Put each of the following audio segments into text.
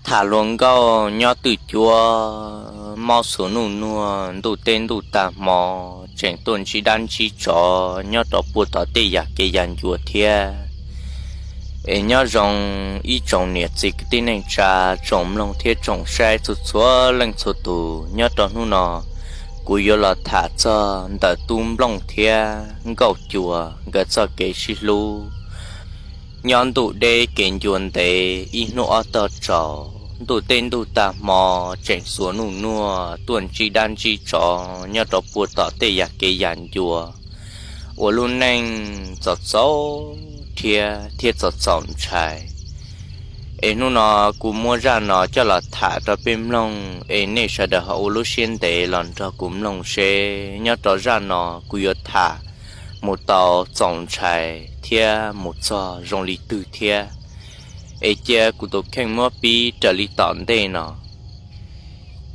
Tham hluas nkauj nyob twj cuab, mob xuas nuj nuag, ntuj teb ntuj tag hmo, tseem tuaj ntsib dab ntsib tsov nyob rau puag tom tej yam kev yam ncua thiab. Es nyob zoo ib tsoom niam txiv kwv tij neej tsa, tsoom mloog thiab tsoom saib txhua txhua leej txhua tus nyob rau hnub no, kuv yuav los tham txog ntawm tub Nplooj thiab Nkauj Cua nkawd txoj kev sib hlub nyob ntuj deb kev ncua ntev ib hnub ob tog tsaus, ntuj teb ntuj tag hmo, tseem xuas nuj nuag tuaj ntsib dab ntsib tsov nyob rau puag tom tej yam kev yam ncua, ua lub neej txom txaus rhiab thiab txom txaus ntshai. Es hnub no kuv muab zaj no coj los tham rau peb mloog, es nej sawv daws ho ua lub siab ntev los nrog kuv mloog seb nyob rau zaj no kuv yuav tham mus tau txaus ntshai thiab mus txog zoo li twg thiab. Es cia kuv tus kheej muab pib raws li tom ntej no.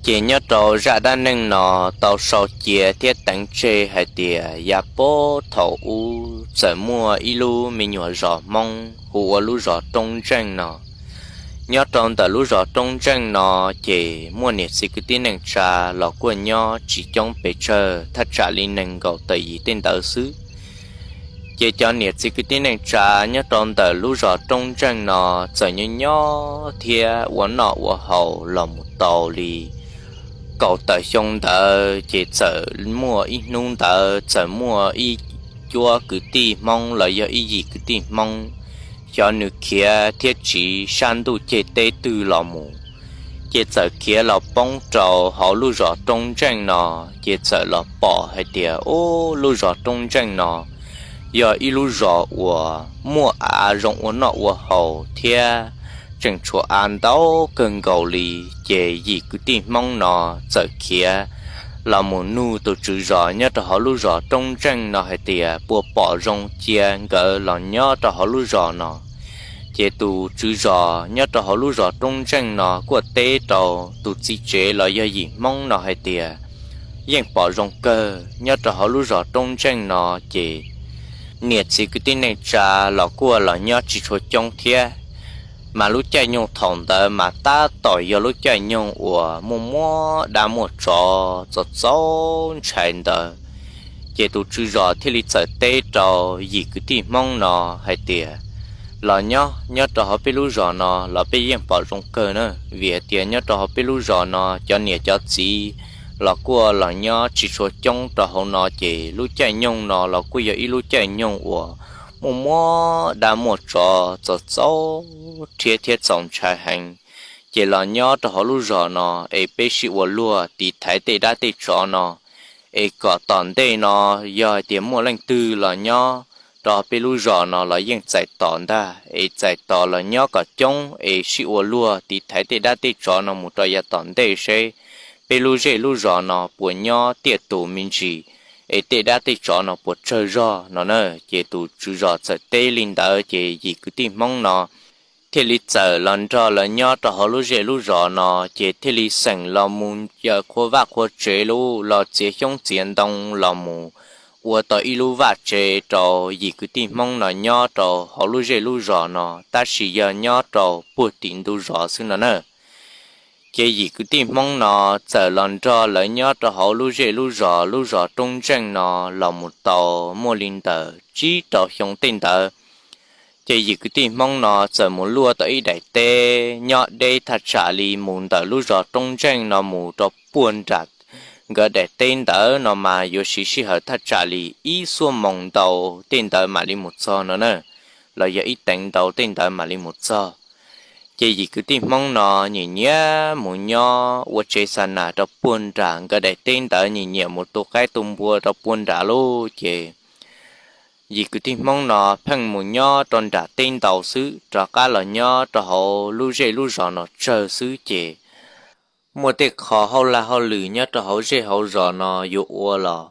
Ces nyob rau zaj dab neeg no tau sau cia thiab teev tseg hais tias yav puag thaum ub txawm muaj ib lub me nyuam zos Hmoob hu ua lub zos Roob Ntseej no. Nyob rau ntawm lub zos Roob Ntseej no, ces muaj niam txiv kwv tij neej tsa los kuj nyob tsis coob pes tsawg, thaj tsam li nees nkaum tawm yim tej ntawd xwb. Ces cov niam txiv kwv tij neej tsa nyob rau ntawm lub zos Roob Ntseej no txawm nyob nyob thiab ua noj ua haus los mus tau li kaum tawm xyoo ntawd, ces txawm muaj ib hnub ntawd txawm muaj ib cuab kwv tij Hmoob los yog ib yim kwv tij Hmoob, xyov nws khiav thiab tsiv sab ntuj ceg teb twg los mus, ces txawm khiav los poob rau hauv lub zos Roob Ntseej no. Ces txawm los pom hais tias ub, lub zos Roob Ntseej no yog ib lub zos uas muaj av zoo ua noj ua haus thiab tseem tshuav av ntau kawg nkaus li. Ces yim kwv tij Hmoob no txawm khiav los mus nug tus tswv zos nyob rau hauv lub zos Roob Ntseej no hais tias puas pom zoo cia nkawd los nyob rau hauv lub zos no. Ces tus tswv zos nyob rau hauv lub zos Roob Ntseej no kuj teb rau tus txiv tsev los yog yim Hmoob no hais tias yeej pom zoo kawg nyob rau hauv lub zos Roob Ntseej no, ces niam txiv kwv tij neej tsa los kuj los nyob tsis tshua coob thiab. Mas lub caij nyoog thaum ntawd mas tab tom yog lub caij nyoog uas muaj muaj dab muaj tsov txaus txaus ntshai ntawd. Ces tus tswv zos thiaj li txawm teb rau yim kwv tij Hmoob no hais tias los nyob nyob rau hauv peb lub zos no los peb yeej pom zoo kawg na, vim hais tias nyob rau hauv peb lub zos no cov niam cov txiv los kuj los nyob tsis tshua coob rau hauv no, ces lub caij nyoog no los kuj yog ib lub caij nyoog uas muaj muaj dab muaj tsov txaus txaus rhiab thiab txaus ntshai heev. Ces los nyob rau hauv lub zos no es peb sib ua luag tiv thaiv tej dab tej tsov no, es kom tom ntej no yog hais tias muaj leej twg los nyob rau peb lub zos no los yeej txais tos ntag, es txais tos los nyob kom coob es sib ua luag tiv thaiv tej dab tej tsov no mus rau yav tom ntej seb peb lub zej lub zos no puas nyob tiaj tus me ntsis, es tej dab tej tsov no puas tsawg zog no na. Ces tus tswv zos txawm teb li ntawd ces yim kwv tij Hmoob no thiaj li txawm los nrog lawv nyob rau hauv lub zej lub zos no, ces thiaj li xeem los mus yaws qhua vaj qhua tsev lub los txiav xyoob txiav ntoo los mus ua tau ib lub vaj tsev rau yim kwv tij Hmoob no nyob rau hauv lub zej lub zos no, tab sis yog nyob rau puag tim ntug zos xwb no na. Ces yim kwv tij Hmoob no txawm los nrog lawv nyob rau hauv lub zej lub zos, lub zos Roob Ntseej no los mus tau muaj li ntawm tsib rau xyoo tej ntawd. Ces yim kwv tij Hmoob no txawm mus luaj tau ib daim teb nyob deb thaj tsam li mus ntawm lub zos Roob Ntseej no mus rau puag nram nkawd daim teb ntawd no mas yuav siv sij hawm thaj tsam li ib xuab moos ntau tej ntawd mam li mus txog no na, los yog ib teev ntau tej ntawd mam li mus txog. Ces yim kwv tij Hmoob no nyiam nyiam mus nyob ua tsev xa nas rau puag nram nkawd daim teb ntawd, nyiam nyiam mus tu qaib tu npua rau puag nram lub. Ces yim kwv tij Hmoob no pheej mus nyob rau nram teb ntau xwb, rov qab los nyob rau hauv lub zej lub zos no tsawg xwb. Ces muaj tej qho hauj laj hauj lwm nyob rau hauv zej hauv zos no yuav ua los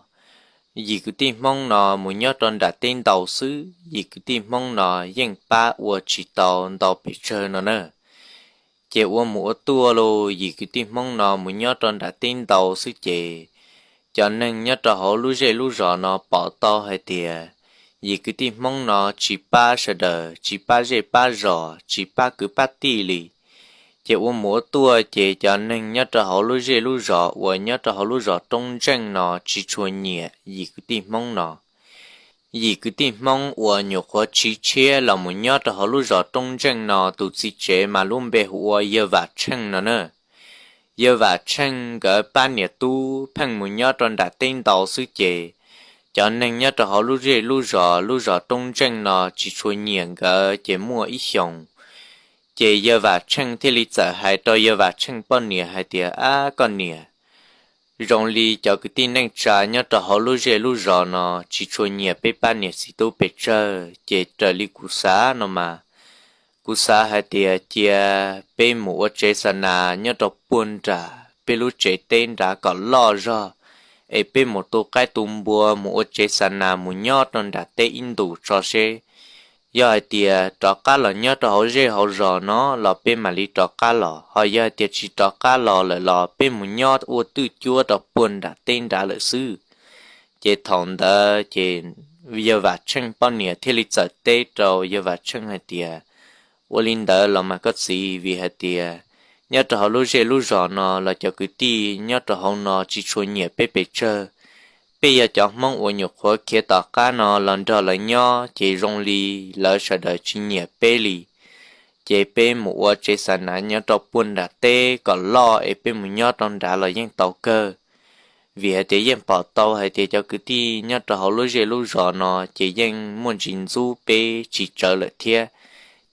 yim kwv tij Hmoob no mus nyob rau nram teb ntau xwb, yim kwv tij Hmoob no yeej pab ua tsis tau ntau pes tsawg no na. Ces ua mus ua tuaj los yim kwv tij Hmoob no mus nyob rau nram teb ntau xwb ces cov neeg nyob rau hauv lub zej lub zos no pom tau hais tias yim kwv tij Hmoob no tsis pab sawv daws, tsis pab zej pab zos, tsis pab kwv pab tij li. Ces ua mus ua tuaj ces cov neeg nyob rau hauv lub zej lub zos uas nyob rau hauv lub zos Roob Ntseej no tsis tshua nyiam yim kwv tij Hmoob no. Yim kwv tij Hmoob uas nyuam qhuav tsiv tshiab los mus nyob rau hauv lub zos Roob Ntseej no tus txiv tsev mas lub npe hu ua Yawg Vam Tsheej no na. Yawg Vam Tsheej nkawd pab niam tub pheej mus nyob rau nram teb ntau xwb ces cov neeg nyob rau hauv lub zej lub zos, lub zos Roob Ntseej no tsis tshua nyiam nkawd ces muaj ib xyoos ces Yawg Vam Tsheej thiaj li txawm hais rau Yawg Vam Tsheej poj niam hais tias, Ab koj niam, zoo li cov kwv tij neej tsa nyob rau hauv lub zej lub zos no tsis tshua nyiam peb pab niam txiv tub pes tsawg, ces raws li kuv xav no mas, kuv xav hais tias cia peb mus ua tsev xa nas nyob rau puag nram peb lub tsev teb nrad kom loj zog, es peb mus tu qaib tu npua mus ua tsev xa nas mus nyob rau nram teb ib ntus tso seb yog hais tias rov qab los nyob rau hauv zej hauv zos no los peb mam li rov qab los, ho yog hais tias tsis rov qab los lawm los peb mus nyob ua twj cuab rau puag nram teb nrad lawm xwb. Ces thaum ntawd ces Yawg Vam Tsheej poj niam thiaj li txawm teb rau Yawg Vam Tsheej hais tias, Ua li ntawd los mas koj txiv, vim hais tias nyob rau hauv lub zej lub zos no los cov kwv tij nyob rau hauv no tsis tshua nyiam peb pes tsawg. Peb yog cov Hmoob uas nyuam qhuav khiav tom qab no los nrog lawv nyob ces zoo li lawv sawv daws tsis nyiam peb li. Ces peb mus ua tsev xa nas nyob rau puag nram teb kom loj es peb mus nyob rau nrad los yeej tau kawg. Vim hais tias yeej pom tau hais tias cov kwv tij nyob rau hauv lub zej lub zos no ces yeej muaj ntsis ntxub peb tsis tsawg lawm thiab.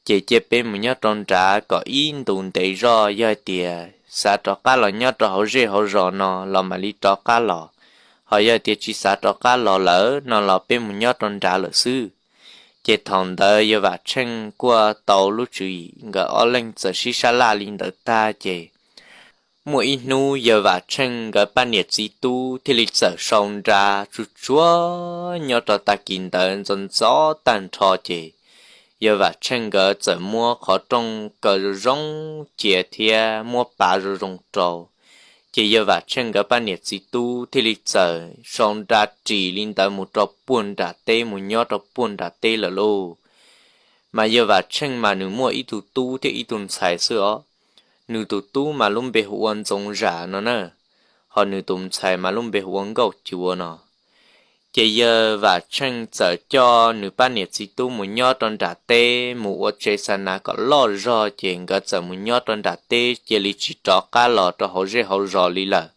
Ces cia peb mus nyob rau nrad kom ib ntus ntev zog, yog hais tias xav rov qab los nyob rau hauv zej hauv zos no los mam li rov qab los, ho yog hais tias tsis xav rov qab los lawm no los peb mus nyob rau nrad lawm xwb. Ces thaum ntawd Yawg Vam Tsheej kuj tau lub tswv yim, nkawd ob leeg txawm sib sab laj li ntawd tag ces muaj ib hnub Yawg Vam Tsheej nkawd pab niam txiv tub thiaj li txawm sau nra tsuj tsuag nyob rau tag kis ntawd ntxov ntxov tag nrho ces Yawg Vam Tsheej nkawd txawm muab qhov rooj kaw zoo zoo cia thiab muab pav zoo zoo rau. Ces Yawg Vam Tsheej nkawd pab niam txiv tub thiaj li txawm sau nra ris li ntawd mus rau puag nram teb, mus nyob rau puag nram teb lawm lauj. Mas Yawg Vam Tsheej mas nws muaj ib tug tub thiab ib tug ntxhais xwb os. Nws tus tub mas lub npe hu ua Ntxoov Zam no na, ho nws tus ntxhais mas lub npe hu ua Nkauj Cua no. Ces Yawg Vam Tsheej txawm coj nws pab niam txiv tub mus nyob rau nram teb, mus ua tsev xa nas kom loj zog, ces nkawd txawm mus nyob rau nram teb cia li tsis rov qab los rau hauv zej hauv zos li lawm.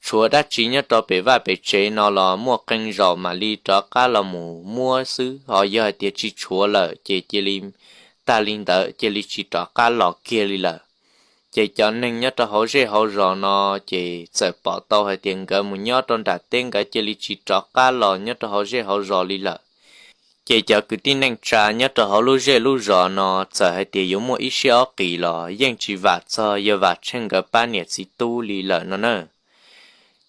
Tshuav dab tsi nyob rau pem vaj pem tsev no los muaj qee zaum mam li rov qab los mus muab xwb, ho yog hais tias tsis tshuav lawm ces cia li tag li ntawd, cia li tsis rov qab los kiag li lawm. Ces cov neeg nyob rau hauv zej hauv zos no ces txawm pom tau hais tias nkawd mus nyob rau nram teb, nkawd cia li tsis rov qab los nyob rau hauv zej hauv zos li lawm. Ces cov kwv tij neej tsa nyob rau hauv lub zej lub zos no txawm hais tias yuav muaj ib siab ob qis los yeej tsis vam txog Yawg Vam Tsheej nkawd pab niam txiv tub li lawm no na.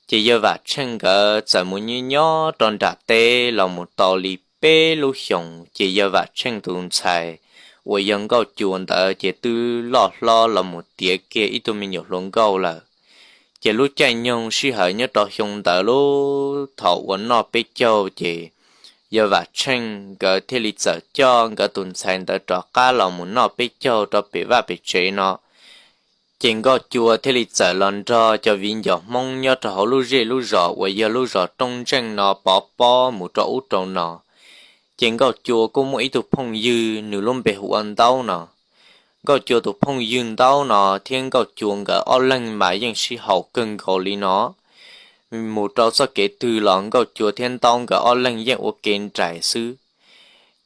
Ces Yawg Vam Tsheej nkawd txawm mus nyob nyob rau nram teb los mus tau li peb lub xyoos, ces Yawg Vam Tsheej tus ntxhais uas yog Nkauj Cua ntawd ces twb loj hlob los mus tiav kiag ib tug me nyuam hluas nkauj lawm. Ces lub caij nyoog sij hawm nyob rau xyoo ntawd lub thaum uas noj peb caug ces Yawg Vam Tsheej nkawd thiaj li txawm coj nkawd tus ntxhais ntawd rov qab los mus noj peb caug rau pem vaj pem tsev no. Ces Nkauj Cua thiaj li txawm los nrog cov viv ncaus Hmoob nyob rau hauv lub zej lub zos uas yog lub zos Roob Ntseej no pov pob mus rau ub rau no. Ces Nkauj Cua kuj muaj ib tug phooj ywg, nws lub npe hu ua Ntaub no. Nkauj Cua tus phooj ywg Ntaub no thiab Nkauj Cua nkawd ob leeg mas yeej sib haum kawg nkaus li no. Mus rau txoj kev twg los Nkauj Cua thiab Ntaub nkawd ob leeg yeej ua ke nraim xwb.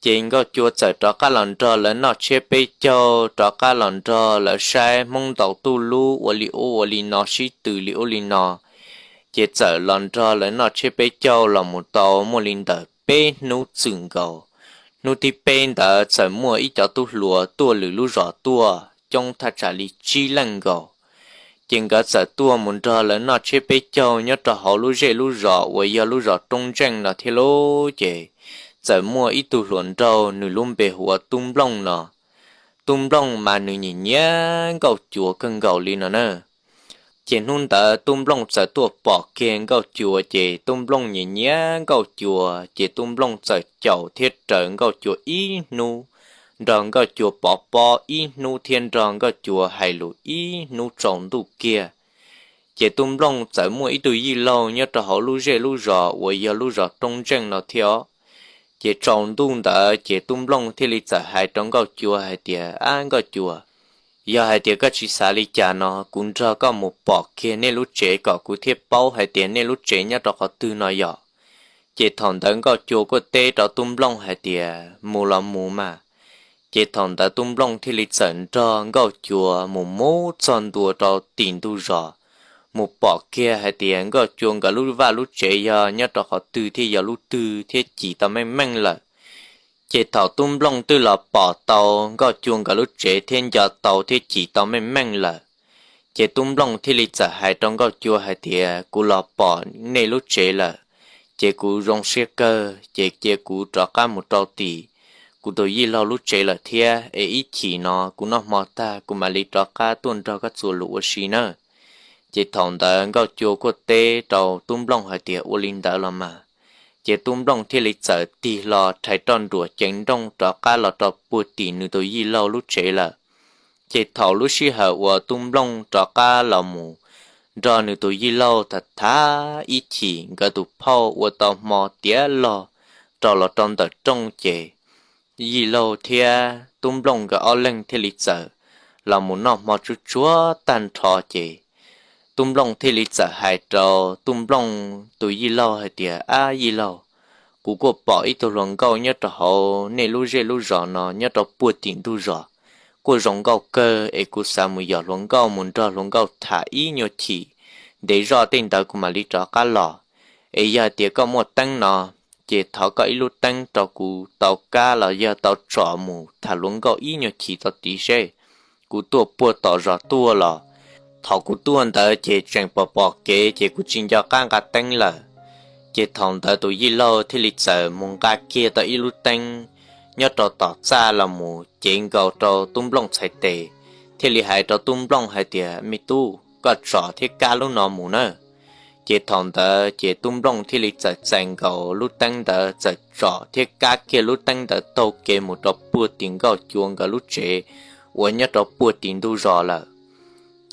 Ces Nkauj Cua txawm rov qab los nrog lawv noj tsiab peb caug, rov qab los nrog lawv saib Hmoob ntaus tuj lub ua li ub ua li no, sib tw li ub li no. Ces txawm los nrog lawv noj tsiab peb caug los mus tau muaj li ntawm peb hnub txwm nkaus. Hnub thib peb ntawd txawm muaj ib cov tub hluas tuaj lwm lub zos tuaj coob thaj tsam li tsib leej nkaus. Ces nkawd txawm tuaj mus nrog lawv noj tsiab peb caug nyob rau hauv lub zej lub zos uas yog lub zos Roob Ntseej no thiab lauj. Ces txawm muaj ib tug hluas nraug, nws lub npe hu ua Tub Nplooj no. Tub Nplooj mas nws nyiam nyiam Nkauj Cua kawg nkaus li no na. Ces hnub ntawd Tub Nplooj txawm tuaj pom kiag Nkauj Cua, ces Tub Nplooj nyiam nyiam Nkauj Cua, ces Tub Nplooj txawm caum thiab raws Nkauj Cua ib hnub nrog Nkauj Cua pov pob ib hnub thiab nrog Nkauj Cua hais lus ib hnub tsaus ntuj kiag. Ces Tub Nplooj txawm muaj ib tug yij laug nyob rau hauv lub zej lub zos uas yog lub zos Roob Ntseej no thiab os. Ces tsaus ntuj ntawd ces Tub Nplooj thiaj li txawm hais rau Nkauj Cua hais tias, Ab Nkauj Cua, yog hais tias koj tsis xav li cas no kuv nrog koj mus pom kiag nej lub tsev kom kuv thiaj paub hais tias nej lub tsev nyob rau qhov twg no yom. Ces thaum ntawd Nkauj Cua kuj teb rau Tub Nplooj hais tias, Mus los mus mas. Ces thaum ntawd Tub Nplooj thiaj li txawm nrog Nkauj Cua mus mus txog ntua rau tim ntug zos, mus pom kiag hais tias Nkauj Cua nkawd lub vaj lub tsev yog nyob rau qhov twg thiab yog lub twg thiab cim tau meej meej lawm. Ces thaum Tub Nplooj twb los pom tau Nkauj Cua nkawd lub tsev thiab nco tau thiab cim tau meej meej lawm, ces Tub Nplooj thiaj li txawm hais rau Nkauj Cua hais tias, Kuv los pom nej lub tsev lawm, ces kuv zoo siab kawg, ces cia kuv rov qab mus rau tim kuv tus yij laug lub tsev lawm thiab, es ib chim no kuv noj hmo tag kuv mam li rov qab tuaj nrog koj txuas lus ua si nawb. Ces thaum ntawd Nkauj Cua kuj teb rau Tub Nplooj hais tias, Ua li ntawd los mas. Ces Tub Nplooj thiaj li txawm tig hlo rhais roj nruas ceev nrooj rov qab los rau puag tim nws tus yij laug lub tsev lawm. Ces thaum lub sij hawm uas Tub Nplooj rov qab los mus nrog nws tus yij laug tham tham ib chim, nkawd tus phauj ua tau hmo tiav log rau los rau ntawm rooj, ces yij laug thiab Tub Nplooj nkawd ob leeg thiaj li txawm los mus noj hmo tsuag tsuag tag nrho, ces Tub Nplooj thiaj li txawm hais rau Tub Nplooj tus yij laug hais tias, Ab yij laug, kuv kuj pom ib tug hluas nkauj nyob rau hauv nej lub zej lub zos no nyob rau puag tim ntug zos, kuj zoo nkauj kawg, es kuv xav mus yos hluas nkauj mus nrog hluas nkauj tham ib nyuag chim ntev zoj tej ntawd kuv mam li rov qab los. Es yog hais tias koj muaj teeb no, ces thov koj ib lub teeb rau kuv tau kab los yog tau tsom mus tham hluas nkauj ib nyuag chim tau tid seb. Kuv tuaj puag tom zos tuaj los, thaum kuv tuaj ntawd ces tseem pom pom kev ces kuv tsis nco qab nqa teeb lawm. Ces thaum ntawd tus yij laug thiaj li txawm mus nqa kiag tau ib lub teeb nyob rau tom txaj los mus cev nkaus rau Tub Nplooj txhais tes, thiaj li hais rau Tub Nplooj hais tias, Me tub, koj tsom thiab kab lub no mus nawb. Ces thaum ntawd ces Tub Nplooj thiaj li txawm txais nkaus lub teeb ntawd txawm tsom thiab kab kiag lub teeb ntawd taug kev mus rau puag tim Nkauj Cua nkawd lub tsev uas nyob rau puag tim ntug zos lawm.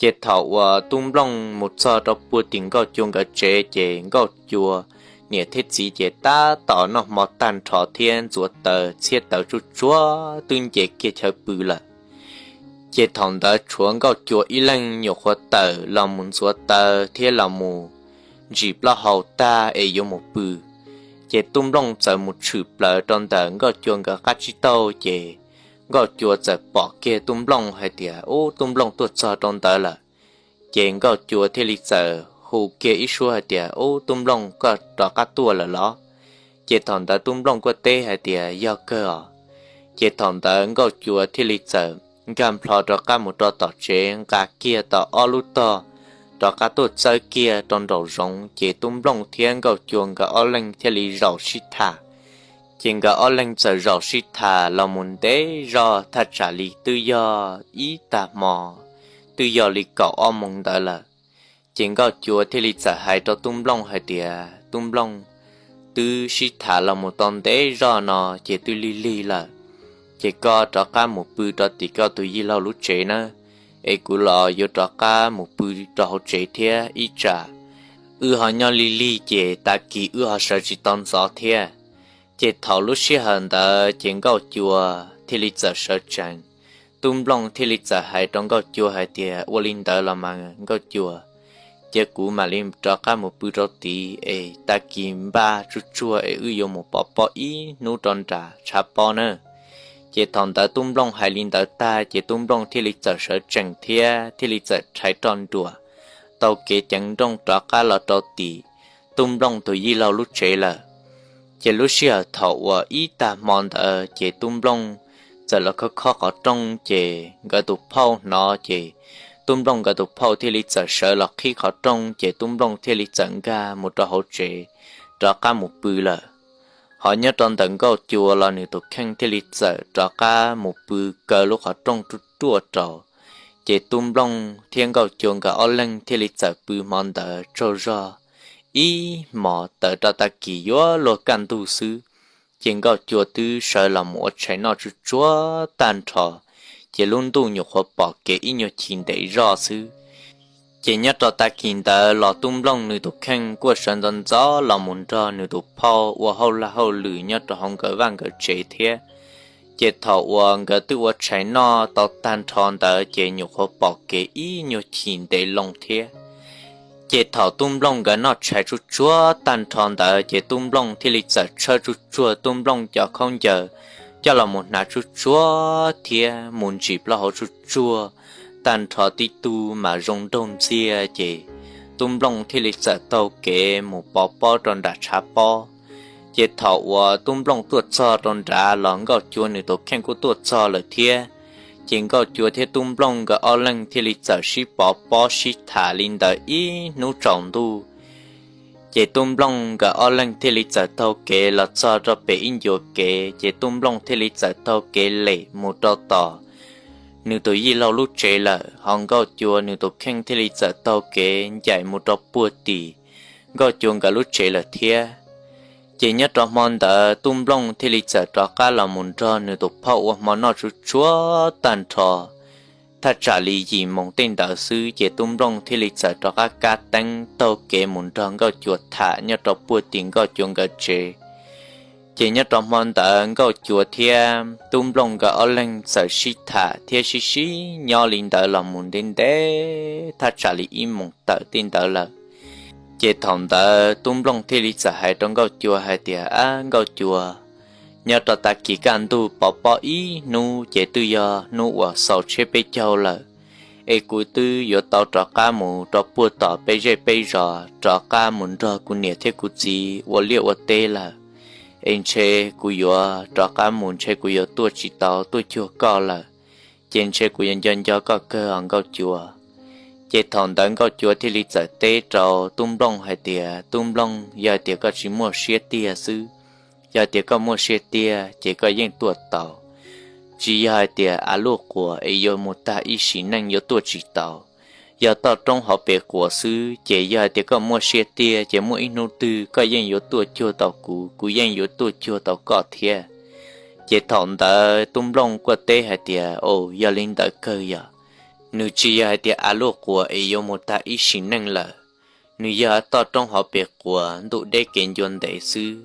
Ces thaum uas Tub Nplooj mus txog rau puag tim Nkauj Cua nkawd tsev ces Nkauj Cua niam thiab txiv ces tab tom noj hmo tag nrho thiab ntxuav taws txhiab taws tsuag tsuag twb nce kiag chaw pw lawm. Ces thaum ntawd tshuav Nkauj Cua ib leeg nyuam qhuav tawm los mus ntxuav taws thiab los mus ntsim plaub hau tag es yuav mus pw. Ces Tub Nplooj txawm mus tshwm plaws rau ntawm Nkauj Cua nkawd qab tsib taug ces Nkauj Cua txawm pom kiag Tub Nplooj hais tias, Ub, Tub Nplooj tuaj txog rau ntawd lawm. Ces Nkauj Cua thiaj li txawm hu kiag ib suab hais tias, Ub, Tub Nplooj, koj rov qab tuaj lawm los? Ces thaum ntawd Tub Nplooj kuj teb hais tias, Yog kawg os. Ces thaum ntawd Nkauj Cua thiaj li txawm nkag nplho rov qab mus rau tom tsev nqa kiag tau ob lub tog rov qab tuaj txawb kiag rau nraum zoov ces Tub Nplooj thiab Nkauj Cua nkawd ob leeg thiaj li zaum sib tham. Ces nkawd ob leeg txawm zaum sib tham los mus ntev zog thaj tsam li twb yog ib tag hmo, twb yog li kaum ob moos ntawd lawm. Ces Nkauj Cua thiaj li txawm hais rau Tub Nplooj hais tias, Tub Nplooj, twb sib tham los mus tau ntev zog no ces twb lig lig lawm. Ces koj rov qab mus pw rau tim koj tus yij laug lub tsev nawb, es kuv los yuav rov qab mus pw rau hauv tsev thiab ib tsam wb ho nyob lig lig ces tag kis wb ho sawv tsis tau ntxov thiab. Ces thaum lub sij hawm ntawd ces Nkauj Cua thiaj li txawm sawv tsees. Tub Nplooj thiaj li txawm hais rau Nkauj Cua hais tias, Ua li ntawd los mas Nkauj Cua, ces kuv mam li rov qab mus pw rau tid es tag kis npaj tsuag tsuag es wb yuav mus pov pob ib hnub rau nram tshav pob na. Ces thaum ntawd Tub Nplooj hais li ntawd tag ces Tub Nplooj thiaj li txawm sawv tsees thiab thiaj li txawm rhais roj nruas taug kev ceev nrooj rov qab los rau tim Tub Nplooj tus yij laug lub tsev lawm. Ces lub sij hawm thaum uas ib tag hmo ntawd ces Tub Nplooj txawm los khob khob qhov rooj ces nkawd tus phauj hnov ces Tub Nplooj nkawd tus phauj thiaj li txawm sawv los qhib qhov rooj ces Tub Nplooj thiaj li txawm nkag mus rau hauv tsev rov qab mus pw lawm. Ho nyob rau ntawm Nkauj Cua los nws tus kheej thiaj li txawm rov qab mus pw kaw lub qhov rooj ruaj ruaj rau. Ces Tub Nplooj thiab Nkauj Cua nkawd ob leeg thiaj li txawm pw hmo ntawd tsaug zog ib hmos tawm rau tag kis yuav luag kaj ntug xwb. ces Nkauj Cua twb sawv los mus ua tshais noj tsuj tsuag tag nrho, ces lub ntuj nyuam qhuav pom kev ib nyuag chim ntev zoj xwb. Ces nyob rau tag kis ntawd los Tub Nplooj nws tus kheej kuj sawv ntxov ntxov los mus nrog nws tus phauj ua hauj laj hauj lwm nyob rau hauv nkawd vaj nkawd tsev thiab. Ces thaum uas nkawd twb ua tshais noj tau tag nrho ntawd ces nyuam qhuav pom kev ib nyuag chim ntev loo thiab. Ces thaum Tub Nplooj nkawd noj tshais tsuj tsuag tag nrho ntawd ces Tub Nplooj thiaj li txawm tshawb tsuj tsuag Tub Nplooj cov khaub ncaws coj los mus hnav tsuj tsuag thiab mus ntsis plaub hau tsuj tsuag tag nrho tib tug mas zoo nraug ntxiag ces Tub Nplooj thiaj li txawm taug kev mus pov pob rau nram tshav pob. Ces thaum uas Tub Nplooj tuaj txog rau nrad los Nkauj Cua nws tus kheej kuj tuaj txog lawm thiab. Ces Nkauj Cua thiab Tub Nplooj nkawd ob leeg thiaj li txawm sib pov pob sib tham li ntawd ib hnub tsaus ntuj. Ces Tub Nplooj nkawd ob leeg thiaj li txawm taug kev los txog rau pem ib ncua kev, ces Tub Nplooj thiaj li txawm taug kev lem mus rau tom nws tus yij laug lub tsev lawm, ho Nkauj Cua nws tus kheej thiaj li txawm taug kev ncaim mus rau puag tim Nkauj Cua nkawd lub tsev lawm thiab. Ces nyob rau hmo ntawd Tub Nplooj thiaj li txawm rov qab los mus nrog nws tus phauj ua hmo noj tsuj tsuag tag nrho, thaj tsam li yim moos tej ntawd xwb ces Tub Nplooj thiaj li txawm rov qab kab teeb taug kev mus nrog Nkauj Cua tham nyob rau puag tim Nkauj Cua nkawd tsev. Ces nyob rau hmo ntawd Nkauj Cua thiab Tub Nplooj nkawd ob leeg txawm sib tham thiab sib sib nyob li ntawd los mus ntev ntev thaj tsam li ib moos tawm tej ntawd lawm. Ces thaum ntawd Tub Nplooj thiaj li txawm hais rau Nkauj Cua hais tias, Ab Nkauj Cua, nyob rau tag kis kaj ntug pov pob ib hnub ces twb yog hnub uas xaus tsheb peb caug lawm, es kuv twb yuav tau rov qab mus rau puag tom peb zej peb zos rov qab mus nrog kuv niam thiab kuv txiv ua liaj ua teb lawm, es ntshe kuv yuav rov qab mus ntshe kuv yuav tuaj tsis tau tuaj cuag koj lawm, ces ntshe kuv yuav nco nco koj kawg os Nkauj Cua. Ces thaum ntawd Nkauj Cua thiaj li txawm teb rau Tub Nplooj hais tias, Tub Nplooj, yog hais tias koj tsis muaj siab tiag xwb, yog hais tias koj muaj siab tiag ces koj yeej tuaj tau. Tsis yog hais tias av luj quas es yuav mus tag ib sim neej yuav tuaj tsis tau. Yog toj roob hauv pes quas xwb ces yog hais tias koj muaj siab tiag ces muaj ib hnub twg koj yeej yuav tuaj cuag tau kuv, kuv yeej yuav tuaj cuag tau koj thiab. Ces thaum ntawd Tub Nplooj kuj teb hais tias, Au, yog li ntawd kawg yog. Nws tsis yog hais tias av luj quas es yuav mus tag ib sim neej lawm, nws yog toj roob hauv pes quas ntuj deb kev ncua ntev xwb.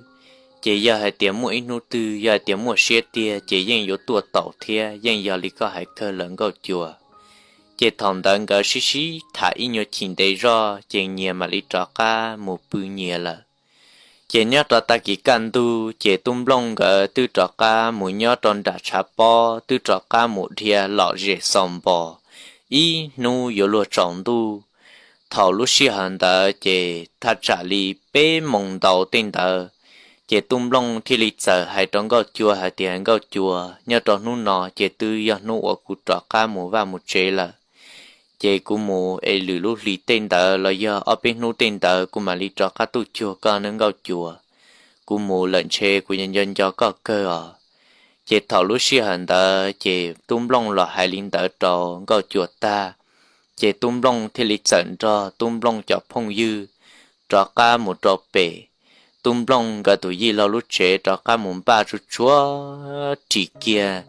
Ces yog hais tias muaj ib hnub twg yog hais tias muaj siab tiag ces yeej yuav tuaj tau thiab, yeej yog li koj hais kawg lawm Nkauj Cua. Ces thaum ntawd nkawd sib sib tham ib nyuag chim ntev zoj ces nyias mam li rov qab mus pw nyias lawm. Ces nyob rau tag kis kaj ntug ces Tub Nplooj nkawd twb rov qab mus nyob rau nram tshav pob, twb rov qab mus dhia lom zem xaus npos ib hnub yuav luag tsaus ntuj. Thaum lub sij hawm ntawd ces thaj tsam li peb moos ntau tej ntawd, ces Tub Nplooj thiaj li txawm hais rau Nkauj Cua hais tias, Nkauj Cua, nyob rau hnub no ces twb yog hnub uas kuv rov qab mus vaj mus tsev lawm. Ces kuv mus es lwm lub hlis tej ntawd los yog ob peb hnub tej ntawd kuv mam li rov qab tuaj cuag koj nawb Nkauj Cua. Kuv mus lawm ntshe kuv yuav nco nco koj kawg os. Ces thaum lub sij hawm ntawd ces Tub Nplooj los hais li ntawd rau Nkauj Cua tag, ces Tub Nplooj thiaj li txawm nrog Tub Nplooj cov phooj ywg rov qab mus rau pem Tub Nplooj nkawd tus yij laug lub tsev rov qab mus npaj tsuj tsuag ris kiag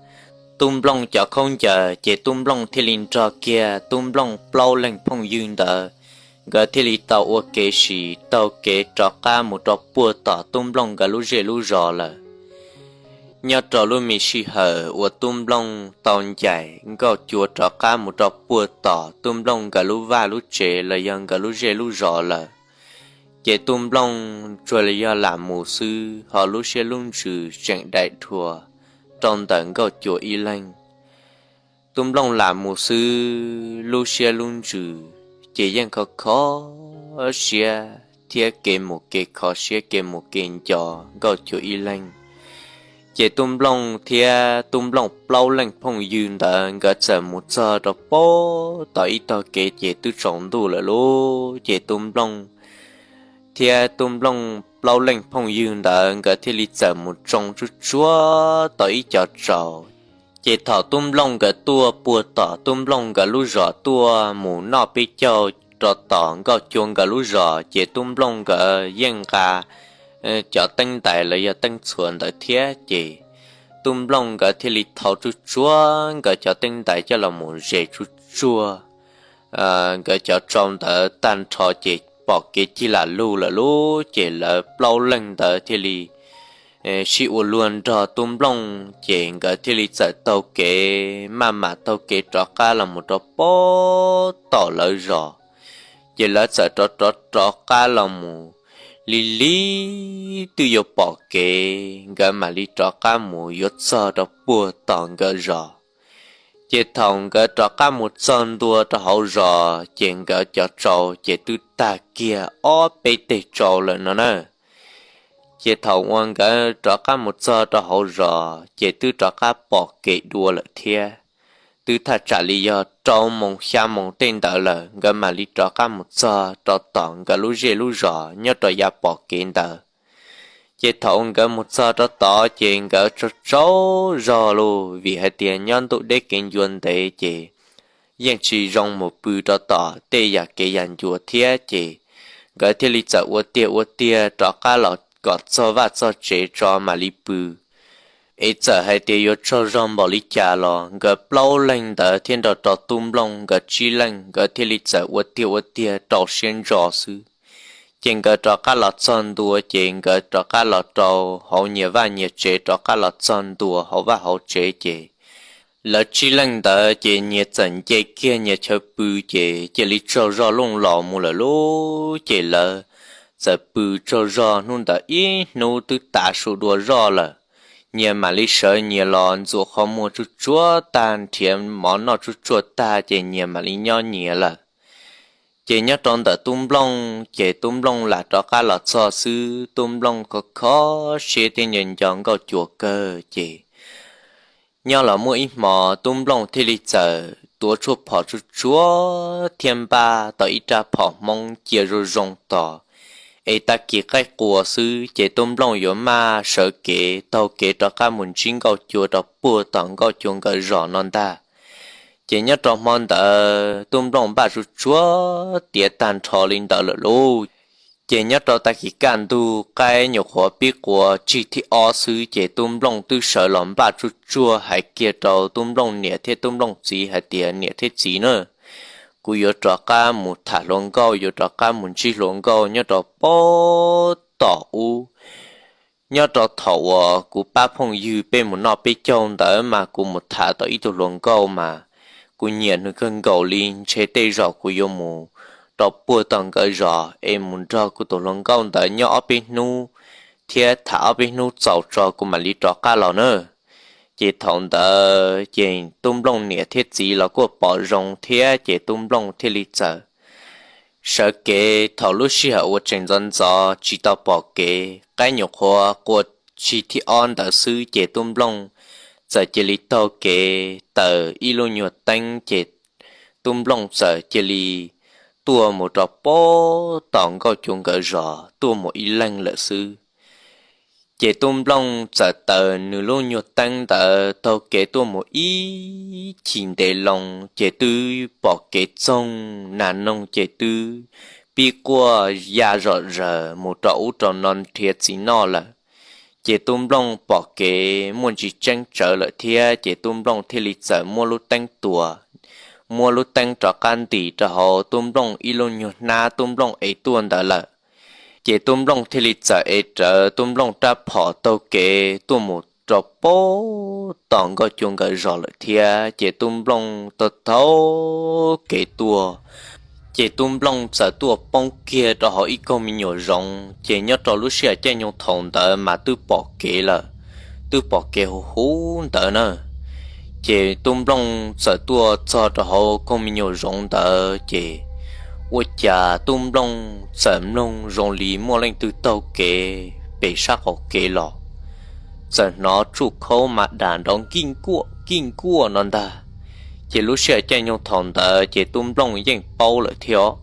Tub Nplooj cov khaub ncaws, ces Tub Nplooj thiaj li nrog kiag Tub Nplooj plaub leeg phooj ywg ntawd, nkawd thiaj li tau ua kev sim taug kev rov qab mus rau puag tom Tub Nplooj nkawd lub zej lub zos lawm. Nyob rau lub me sij hawm uas Tub Nplooj tau ncaim Nkauj Cua rov qab mus rau puag tom Tub Nplooj nkawd lub vaj lub tsev los yog nkawd lub zej lub zos lawm, ces Tub Nplooj tsuas yog lam mus xwb, ho lub siab lub ntsws tseem daim dhua rau ntawm Nkauj Cua ib leeg. Tub Nplooj lam mus xwb, lub siab lub ntsws ces yeej kho kho siab thiab kev mus kev kho siab kev mus kev nco Nkauj Cua ib leeg. Ces Tub Nplooj thiab Tub Nplooj plaub leej phooj ywg ntawd nkawd txawm mus txog rau puag tom ib tog kev ces twb tsaus ntuj lawm lauj. Ces Tub Nplooj thiab Tub Nplooj plaub leej phooj ywg ntawd nkawd thiaj li txawm mus tsoo tsuj tsuag tau ib co tsaus. Ces thaum Tub Nplooj nkawd tuaj puag tom Tub Nplooj nkawd lub zos tuaj mus noj peb caug rau tom Nkauj Cua nkawd lub zos, ces Tub Nplooj nkawd yeej nqa cov teeb ntais los yog teeb txhuas ntawd thiab ces tub Nplooj nkawd thiaj li thau tsuj tsuag nkawd cov teeb ntais coj los mus zes tsuj tsuag nkawd cov tsau ntawd tag nrho ces pom kev cig lam lug lawm lub ces lawv plaub leeg ntawd thiaj li sib ua luag nrog tub Nplooj ces nkawd thiaj li txawm taug kev maj mam taug kev rov qab los mus rau pem tom lawv zos. Ces lawv txawm rov rov rov qab los mus li li twb yuav pom kev nkawd mam li rov qab mus yuav txog rau puag tom nkawd zos. Ces thaum nkawd rov qab mus txog ntua rau hauv zos ces nkawd cov tsau ces twb tag kiag ob peb teg tsau lawm no na. Ces thaum uas nkawd rov qab mus txog rau hauv zos ces twb rov qab pom kev dua lawm thiab. Twb thaj tsam li yog rau moos xya moos tej ntawd lawm nkawd mam li rov qab mus txog rau tom nkawd lub zej lub zos nyob rau yav pom kev ntawd. Ces thaum nkawd mus txog rau tod ces nkawd tsaug tsaug zog lauj vim hais tias nyob ntuj deb kev ncua ntev ces yeej tsis zoo mus pw rau tom tej yam kev yam ncua thiab ces nkawd thiaj li txawm ua tiag ua tiag rov qab los kom txog vaj txog tsev tso mam li pw. Es txawm hais tias yuav tsaug zog npaum li cas los nkawd plaub leeg ntawd thiab nrog rau tub Nplooj nkawd tsib leeg nkawd thiaj li txawm ua tiag ua tiag rau siab ntso xwb. Ces nkawd rov qab los txog ntua ces nkawd rov qab los rau hauv nyias vaj nyias tsev rov qab los txog ntua hauv vaj hauv tsev ces lawv tsib leeg ntawd ces nyias txawm nce kiag nyias chaw pw ces cia li tsaug zog looj los mus lawm lub ces lawv txawm pw tsaug zog hnub ntawd ib hnub twb tav su dua zoj lawm. Nyias mam li sawv nyias los ntxuam qhov muag tsuj tsuag tag nrhiav mov noj tsuj tsuag tag ces nyias mam li nyob nyias lawm. Ces nyob rau ntawm tub Nplooj ces tub Nplooj lam rov qab los txog xwb tub Nplooj kho kho siab thiab nco nco Nkauj Cua kawg ces nyob los muaj ib hmo tub Nplooj thiaj li txawm tuav tshuaj phom tsuj tsuag thiab npaj tau ib rab phom Hmoob cia zoo zoo tos es tag kis qaib qua xwb ces tub Nplooj yuav maj sawv kev taug kev rov qab mus ntsib Nkauj Cua rau puag tom Nkauj Cua nkawd zos no ntag. Ces nyob rau hmo ntawd tub Nplooj npaj tsuj tsuag tiav tag nrho li ntawd lawm lauj. Ces nyob rau tag kis kaj ntug qaib nyuam qhuav pib qua tsig thib ob xwb ces tub Nplooj twb sawv los npaj tsuj tsuag hais kiag rau tub Nplooj niam thiab tub Nplooj txiv hais tias niam thiab txiv na, kuv yuav rov qab mus tham hluas nkauj yuav rov qab mus ntsib hluas nkauj nyob rau pem tom ub. Nyob rau thaum uas kuv pab phooj ywg peb mus noj peb caug ntawd mas kuv mus tham tau ib tug hluas nkauj mas kuv nyiam nws kawg nkaus li ntshe tej zaum kuv yuav mus rau puag tom nkawd zos es mus nrog kuv tus hluas nkauj ntawd nyob ob peb hnub thiab tham ob peb hnub txaus tso kuv mam li rov qab los na. Ces thaum ntawd ces tub Nplooj niam thiab txiv los kuj pom zoo thiab ces tub Nplooj thiaj li txawm sawv kev thaum lub sij hawm uas tseem ntxov ntxov tsis tau pom kev qaib nyuam qhuav qua tsig thib ob ntawd xwb ces tub Nplooj txawm cia li taug kev taws ib lub nyuag teeb ces tub Nplooj txawm cia li tuaj mus rau pem tom Nkauj Cua nkawd zos tuaj mus ib leeg lawm xwb. Ces tub Nplooj txawm taws nws lub nyuag teeb ntawd taug kev tuaj mus ib chim ntev loo ces twb pom kev txoog nas noog ces twb pib quaj ya zom zaws mus rau ub rau no nrhiav txiv noj lawm. Ces tub Nplooj pom kev muaj ntsis tseeb tsawv lawm thiab ces tub Nplooj thiaj li txawm muab lub teeb tuas, muab lub teeb rov qab ntim rau hauv tub Nplooj ib lub nyuag hnab tub Nplooj ev tuaj ntawd lawm. Ces tub Nplooj thiaj li txawm ev rawv tub Nplooj rab phom taug kev tuaj mus rau pem tom Nkauj Cua nkawd zos lawm thiab ces tub Nplooj taug taug kev tuaj ces tub Nplooj txawm tuaj poob kiag rau hauv ib koog me nyuam zoov ces nyob rau lub sij hawm caij nyoog thaum ntawd mas twb pom kev lawm, twb pom kev huv huv ntawd na. Ces tub Nplooj txawm tuaj txog rau hauv koog me nyuam zoov ntawd ces ua cas tub Nplooj txawm mloog zoo li muaj leej twg taug kev pem sab qaum kev los, txawm hnov tsuj khaub mas dam nrov nkij nkuaj nkij nkuaj no ntag. Ces lub sij hawm caij nyoog thaum ntawd ces tub Nplooj yeej paub lawm thiab os,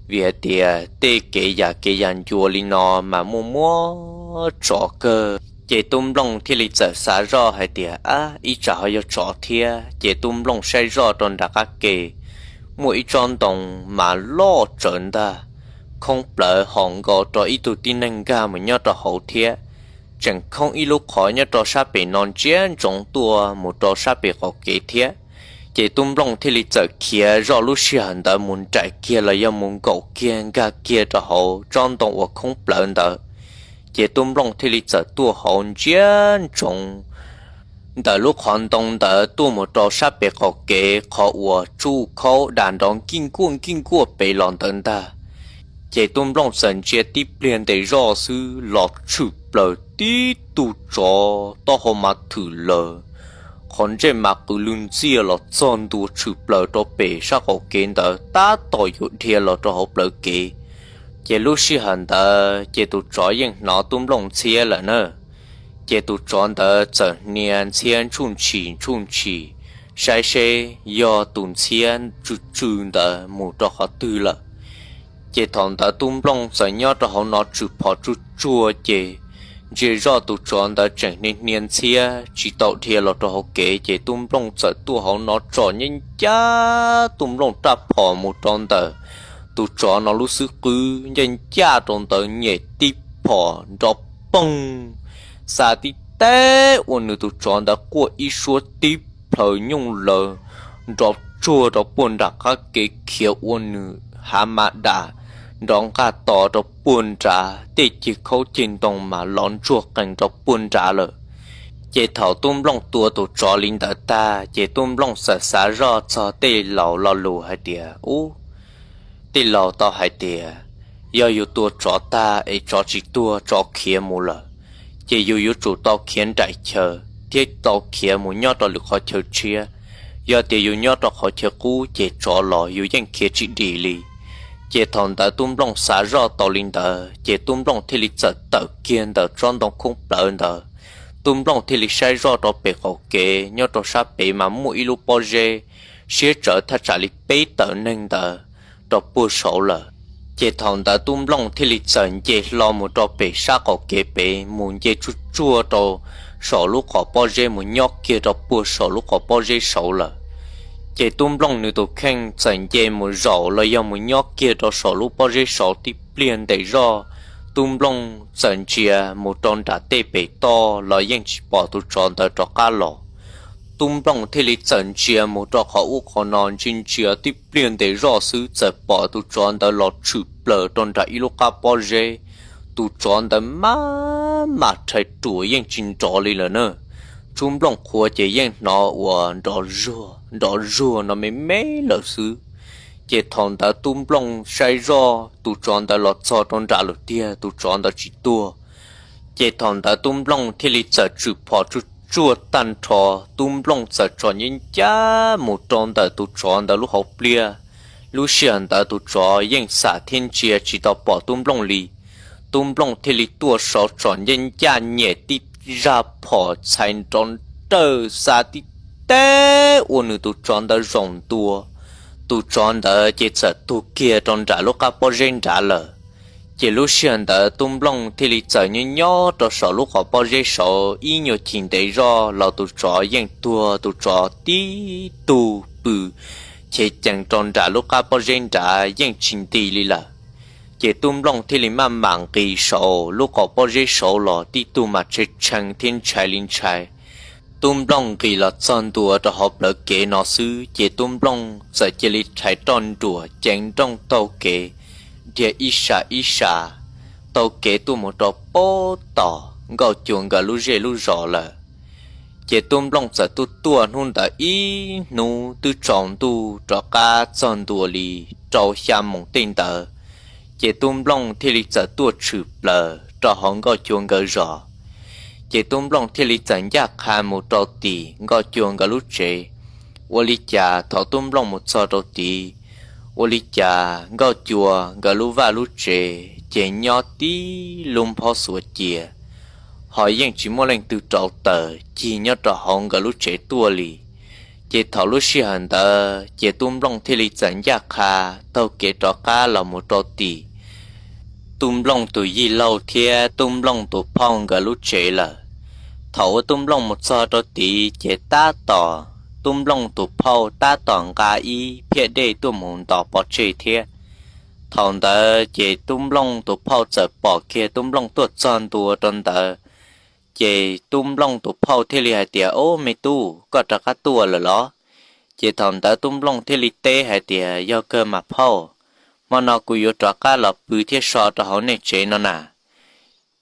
vim hais tias tej kev yam kev yam ncua li no mas muaj muaj tsov kawg. Ces tub Nplooj thiaj li txawm xav zoj hais tias, ab, ib tsam ho yog tsov thiab. Ces tub Nplooj saib zoj rau nram qab ke, muaj ib tsob ntoo mas loj tsawv ntag, khoob plawv hos nkaus rau ib tug tib neeg nkag mus nyob rau hauv thiab. Tseem khoob ib lub qhov nyob rau sab pem no ntsia ntsoov tuaj mus rau sab pem qaum kev thiab. Ces Tub Nplooj thiaj li txawm khiav zoj lub sij hawm ntawd mus nraim kiag los yog mus nkaum kiag nkag kiag rau hauv tsob ntoo uas khoob plawv ntawd. Ces Tub Nplooj thiaj li txawm tuaj hauv ntsia ntsoov ntawm lub qhov ntoo ntawd tuaj mus rau sab pem qaum kev qhov uas tsuj khaub dam nrov nkij nkuaj nkij nkuaj pem los ntawd ntag. Ces Tub Nplooj txawm ntsia tib pliag ntes zoj xwb los tshwm plaws tib tug tsov taub hau mas thwm lawm, qhov ntsej mas qw lwg ntxiaj los txog ntua tshwm plaws rau pem sab qaum kev ntawd tab tom yuav dhia los rau hauv plawv kev. Ces lub sij hawm ntawd ces tus tsov yeej hnov Tub Nplooj ntxhiab lawm na. Ces tus tsov ntawd txawm hnia ntxhiab ntshuj ntshis ntshuj ntshis saib seb yog tus ntxhiab tsw tsw ntawd mus rau qhov twg lawm. Ces thaum ntawd Tub Nplooj txawm nyob rau hauv no tsw phom tsuj tsuag ces ntsia zoj tus tsov ntawd tseem hnia hnia ntxhiab tsis tau dhia los rau hauv kev ces Tub Nplooj txawm tuaj hauv no tsom nyab ncaj Tub Nplooj raj phom mus rau ntawm tus tsov no lub xub qwb ncaj ncaj rau ntawd nyem tib phom nrov poog, xa tib teb ua nws tus tsov ntawd quaj ib suab tib plhaws nyooj lawm, nrov tsuag rau puag nram qab kev khiav ua nws hav mas dam nrov nqaj to rau puag nrad, tej ceg khaub ceg ntoo mas lov ntsuag qees rau puag nrad lawm. Ces thaum Tub Nplooj tua tus tsov li ntawd tag ces Tub Nplooj txawm xav zoj txog tej laus lo lus hais tias, Ub, tej laus tau hais tias yog yus tua tsov tag es tsov tsis tuag tsov khiav mus lawm, ces yus yuav tsum tau khiav nraim chaw thiab tau khiav mus nyob rau lwm qhov chaw tshiab. Yog tias yus nyob rau qhov chaw qub ces tsov los yus yeej khiav tsis dim li. Ces thaum ntawd Tub Nplooj xav zoj tau li ntawd ces Tub Nplooj thiaj li txawm tawm kiag ntawm tsob ntoo khoob plawv ntawd. Tub Nplooj thiaj li saib zoj rau pem qaum kev nyob rau sab pem mas muaj ib lub pob zeb siab tsawv thaj tsam li peb tawm neeg ntawd rau puag saud lawm. Ces thaum ntawd Tub Nplooj thiaj li txawm nce hlo mus rau pem sab qaum kev pem mus nce tsuj tsuag rau saum lub qhov pob zeb mus nyob kiag rau puag saum lub qhov pob zeb saud lawm. Ces Tub Nplooj nws tus kheej txawm nce mus zaum los yog mus nyob kiag rau saum lub pob zeb saud tib pliag ntes zoj, Tub Nplooj txawm ntsia mus rau nram tej pem toj los yeej tsis pom tus tsov ntawd rov qab los. Tub Nplooj thiaj li txawm ntsia mus rau qhov ub qhov no ntsia ntsia tib pliag ntes zoj xwb txawm pom tus tsov ntawd los tshwm plaws rau nram ib lub qab pob zeb. Tus tsov ntawd maj mam rhais ruam yeej tsis nrov li lawm na. Tub Nplooj qhuav ces yeej hnov uas nrov zuag nrov zuag no me me lawm xwb. Ces thaum ntawd Tub Nplooj saib zoj tus tsov ntawd los txog rau nram lawm tiag tus tsov ntawd tsis tuag. Ces thaum ntawd Tub Nplooj thiaj li txawm tswm phom tsuj tsuag tag nrho, Tub Nplooj txawm tsom nyab ncaj mus rau ntawm tus tsov ntawd lub hauv pliaj. Lub sij hawm ntawd tus tsov yeej xam thiab ntsia tsis tau pom Tub Nplooj li. Tub Nplooj thiaj li tuaj saud tsom nyab ncaj nyem tib zaj phom txhais nrov nrawj xa tib teb ua nws tus tsov ntawd zaum ntua. Tus tsov ntawd ces txawm tuag kiag rau nram lub qab pob zeb nrad lawm. Ces lub sij hawm ntawd Tub Nplooj thiaj li txawm nyob nyob rau saum lub qhov pob zeb saud ib nyuag chim ntev zoj los tus tsov yeej tuag, tus tsov tib tug pw chev cees rau nram lub qab pob zeb nrad yeej tsis nti li lawm. Ces Tub Nplooj thiaj li maj mam nqis saum lub qhov pob zeb saud los tib tug mas tshee tshee thiab ntshai li ntshai. Tub Nplooj nqis los txog ntua rau hauv plawv kev no xwb ces Tub Nplooj txawm cia li rhais roj nruam ceev nrooj taug kev dhia ib sab ib sab taug kev tuaj mus rau pem tom Nkauj Cua nkawd lub zej lub zos lawm. Ces Tub Nplooj txawm tuaj tuaj hnub ntawd ib hnub twb tsaus ntuj rov qab txog ntua li rau xya moos tej ntawd, ces Tub Nplooj thiaj li txawm tuaj tshwm plaws rau hauv Nkauj Cua nkawd zos. Ces Tub Nplooj thiaj li txawm ncaj qha mus rau tim Nkauj Cua nkawd lub tsev. Ua li cas thaum Tub Nplooj mus txog rau tid, ua li cas Nkauj Cua nkawd lub vaj lub tsev ces nyob tib lub nphob xuav cia, ho yeej tsis muaj leej twg rauv taws cig nyob rau hauv nkawd lub tsev tuaj li. Ces thaum lub sij hawm ntawd ces Tub Nplooj thiaj li txawm ncaj qha taug kev rov qab los mus rau tim Tub Nplooj tus yij laug thiab Tub Nplooj tus phauj nkawd lub tsev lawm. Thaum uas Tub Nplooj mus txog rau tid ces tab tom Tub Nplooj tus phauj tab tom nqa ib phiab dej tuaj mus ntos pov tseg thiab. Thaum ntawd ces Tub Nplooj tus phauj txawm pom kiag Tub Nplooj tuaj txog ntua rau ntawd, ces Tub Nplooj tus phauj thiaj li hais tias, Ob, me tub, koj rov qab tuaj lawm los? Ces thaum ntawd Tub Nplooj thiaj li teb hais tias, Yog kawg mas phauj, hmo no kuv yuav rov qab los pw thiab so rau hauv nej tsev no na.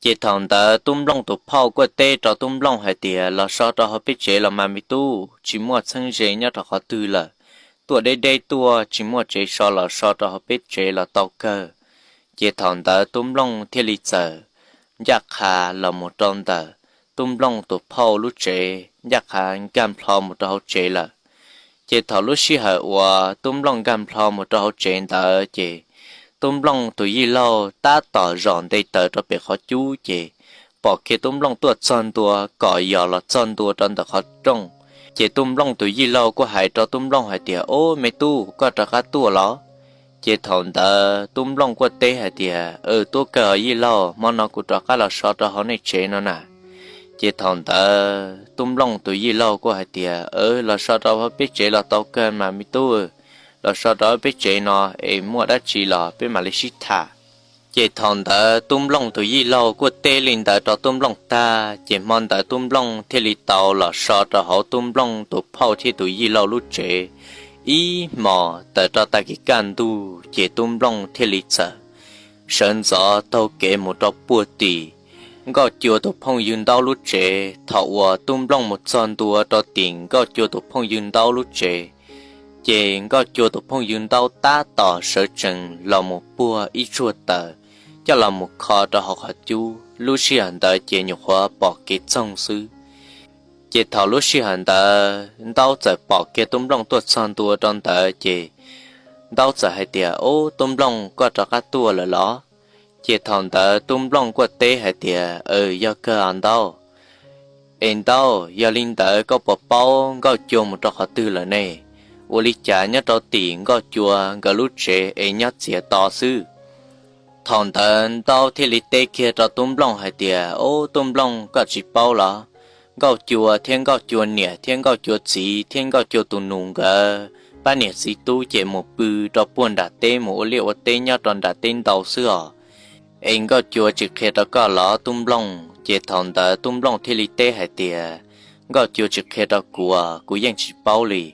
Ces thaum ntawd Tub Nplooj tus phauj kuj teb rau Tub Nplooj hais tias, Los so rau hauv peb tsev los mas me tub, tsis muaj txheeb ze nyob rau qhov twg lawm. Tuaj deb deb tuaj, tsis muaj tsev so los so rau hauv peb tsev los tau kawg. Ces thaum ntawd Tub Nplooj thiaj li txawm ncaj qha los mus rau ntawm Tub Nplooj tus phauj lub tsev, ncaj qha nkag nplho mus rau hauv tsev lawm. Ces thaum lub sij hawm uas Tub Nplooj nkag nplho mus rau hauv tsev ntawd ces Tub Nplooj tus yij laug tab tom zom nte taws rau pem qhov cub ces pom kiag Tub Nplooj tuaj txog ntua kom yos los txog ntua rau ntawm qhov rooj. Ces Tub Nplooj tus yij laug kuj hais rau Tub Nplooj hais tias, Ob, me tub, koj rov qab tuaj los? Ces thaum ntawd Tub Nplooj kuj teb hais tias, Tuab kawg os yij laug, hmo no kuv rov qab los so rau hauv nej tsev no na. Ces thaum ntawd Tub Nplooj tus yij laug kuj hais tias, Los so rau hauv peb tsev los tau kawg mas me tub, los so rau hauv peb tsev no es muaj dab tsi los peb mam li sib tham. Ces thaum ntawd Tub Nplooj tus yij laug kuj teb li ntawd rau Tub Nplooj tag, ces hmo ntawd Tub Nplooj thiaj li tau los so rau hauv Tub Nplooj tus phauj thiab tus yij laug lub tsev ib hmos tawm rau tag kis kaj ntug, ces Tub Nplooj thiaj li txawm sawv ntxov taug kev mus rau puag tim Nkauj Cua tus phooj ywg Ntaub lub tsev. Thaum uas Tub Nplooj mus txog ntua rau tim Nkauj Cua tus phooj ywg Ntaub lub tsev, ces Nkauj Cua tus phooj ywg Ntaub tab tom sawv tsees los mus puag ib tsuag taws coj los mus kho rau hauv qhov cub. Lub sij hawm ntawd ces nyuam qhuav pom kev txoog xwb. Ces thaum lub sij hawm ntawd Ntaub txawm pom kiag Tub Nplooj tuaj txog ntua rau ntawd, ces Ntaub txawm hais tias, Ub, Tub Nplooj, koj rov qab tuaj lawm los? Ces thaum ntawd Tub Nplooj kuj teb hais tias, Aws, yog kawg os Ntaub. Es Ntaub, yog li ntawd koj puas paub Nkauj Cua mus rau qhov twg lawm ne? Ua li cas nyob rau tim Nkauj Cua nkawd lub tsev es nyob txiav to xwb? Thaum ntawd Ntaub thiaj li teb kiag rau Tub Nplooj hais tias, Ub, Tub Nplooj, koj tsis paub los? Nkauj Cua thiab Nkauj Cua niam thiab Nkauj Cua txiv thiab Nkauj Cua tus nus nkawd pab niam txiv tub ces mus pw rau puag nram teb mus ua liaj ua teb nyob rau nram teb ntau xwb os. Es Nkauj Cua tsis qhia rau koj los Tub Nplooj? Ces thaum ntawd Tub Nplooj thiaj li teb hais tias, Nkauj Cua tsis qhia rau kuv, kuv yeej tsis paub li.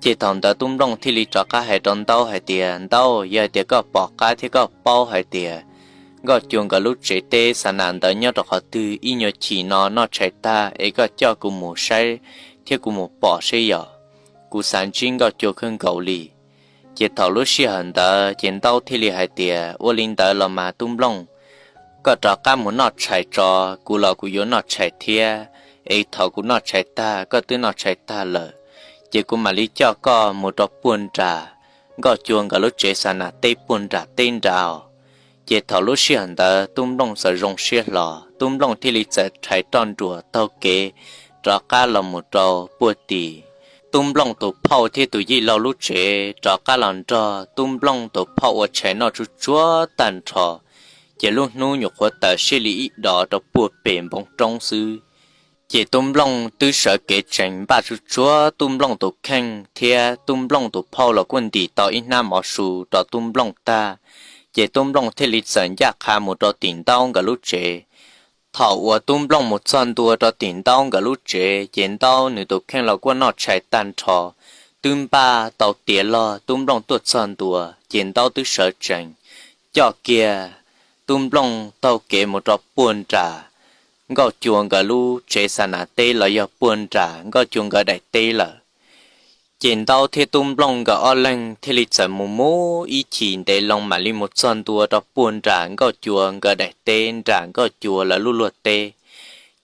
Ces thaum ntawd Tub Nplooj thiaj li rov qab hais rau Ntaub hais tias, Ntaub, yog hais tias koj pom qab thiab koj paub hais tias Nkauj Cua nkawd lub tsev teb xa nas ntawd nyob rau qhov twg ib nyuag chim no noj tshais tag es koj coj kuv mus saib thiab kuv mus pom seb yog, kuv xav ntsib Nkauj Cua kawg nkaus li. Ces thaum lub sij hawm ntawd ces Ntaub thiaj li hais tias, Ua li ntawd los mas Tub Nplooj, koj rov qab mus noj tshais tso, kuv los kuv yuav noj tshais thiab. Es thaum kuv noj tshais tag, koj twb noj tshais tag lawm, ces kuv mam li coj koj mus rau puag nram Nkauj Cua nkawd lub tsev xa nas teb puag nram teb nrad. Ces thaum lub sij hawm ntawd Tub Nplooj txawm zoo siab hlo, Tub Nplooj thiaj li txawm rhais roj nruas taug kev rov qab los mus rau puag tim Tub Nplooj tus phauj thiab tus yij laug lub tsev, rov qab los nrog Tub Nplooj tus phauj ua tshais noj tsuj tsuag tag nrho. Ces lub hnub nyuam qhuav tawm siab li ib dos rau puag pem npoo roob xwb. Ces Tub Nplooj twb sawv kev tsees npaj tsuj tsuag Tub Nplooj tus kheej thiab Tub Nplooj tus phauj los kuj ntim tau ib hnab mov su rau Tub Nplooj tag, ces Tub Nplooj thiaj li txawm ncaj qha mus rau tim Ntaub nkawd lub tsev. Thaum uas Tub Nplooj mus txog ntua rau tim Ntaub nkawd lub tsev, ces Ntaub nws tus kheej los kuj noj tshais tag nrho, twb npaj tau tiav log Tub Nplooj tuaj txog ntua, ces Ntaub twb sawv tsees coj kiag Tub Nplooj taug kev mus rau puag nram Nkauj Cua nkawd lub tsev xa nas teb los yog puag nram Nkauj Cua nkawd daim teb lawm. Ces Ntaub thiab Tub Nplooj nkawd ob leeg thiaj li txawm mus mus ib chim ntev loo mam li mus txog ntua rau puag nram Nkauj Cua nkawd daim teb nram Nkauj Cua lawv lub luag teb.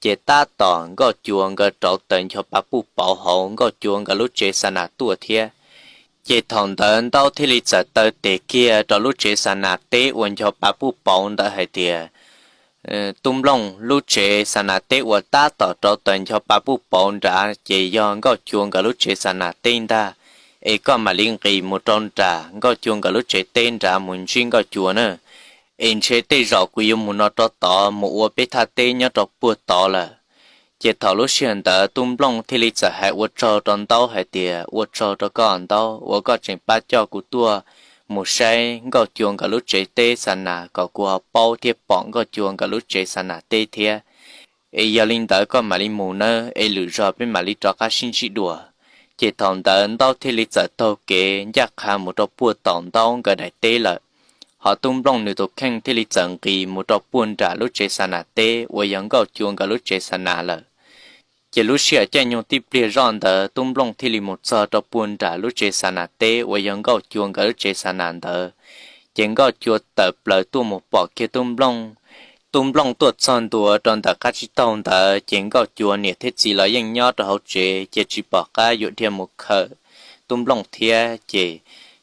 Ces tab tom Nkauj Cua nkawd rauv taws ncho pa puj pauv hauv Nkauj Cua nkawd lub tsev xa nas tuaj thiab. Ces thaum ntawd Ntaub thiaj li txawm taw tes kiag rau lub tsev xa nas teb uas ncho pa puj pauv ntawd hais tias, Tub Nplooj, lub tsev xa nas teb uas tab tom rauv taws ncho pa puj pauv nrad ces yog Nkauj Cua nkawd lub tsev xa nas teb ntag. Es koj mam li nqis mus rau nram Nkauj Cua nkawd lub tsev teb nrad mus ntsib Nkauj Cua na. Es ntshe tej zaum kuv yuav mus no rau tod mus ua peb thaj teb nyob rau puag tod lawm. Ces thaum lub sij hawm ntawd Tub Nplooj thiaj li txawm hais ua tsaug rau Ntaub hais tias, Ua tsaug rau koj Ntaub uas koj tseem pab coj kuv tuaj mus saib Nkauj Cua nkawd lub tsev teb xa nas kom kuv ho paub thiab pom Nkauj Cua nkawd lub tsev xa nas teb thiab. Es yog li ntawd koj mam li mus nawb, es lwm zaus peb mam li rov qab sib ntsib dua. Ces thaum ntawd Ntaub thiaj li txawm taug kev ncaj qha mus rau puag tom Ntaub nkawd daim teb lawm. Ho Tub Nplooj nws tus kheej thiaj li txawm nqis mus rau puag nram lub tsev xa nas teb uas yog Nkauj Cua nkawd lub tsev xa nas lawm. Ces lub sij hawm caij nyoog tib pliag zoj ntawd Tub Nplooj thiaj li mus txog rau puag nram lub tsev xa nas teb uas yog Nkauj Cua nkawd lub tsev xa nas ntawd. Ces Nkauj Cua tawm plaws tuaj mus pom kiag Tub Nplooj. Tub Nplooj tuaj txog ntua rau ntawm qab tsib taug ntawd ces Nkauj Cua niam thiab txiv los yeej nyob rau hauv tsev ces tsis pom qab yuav dhia mus khawm Tub Nplooj thiab ces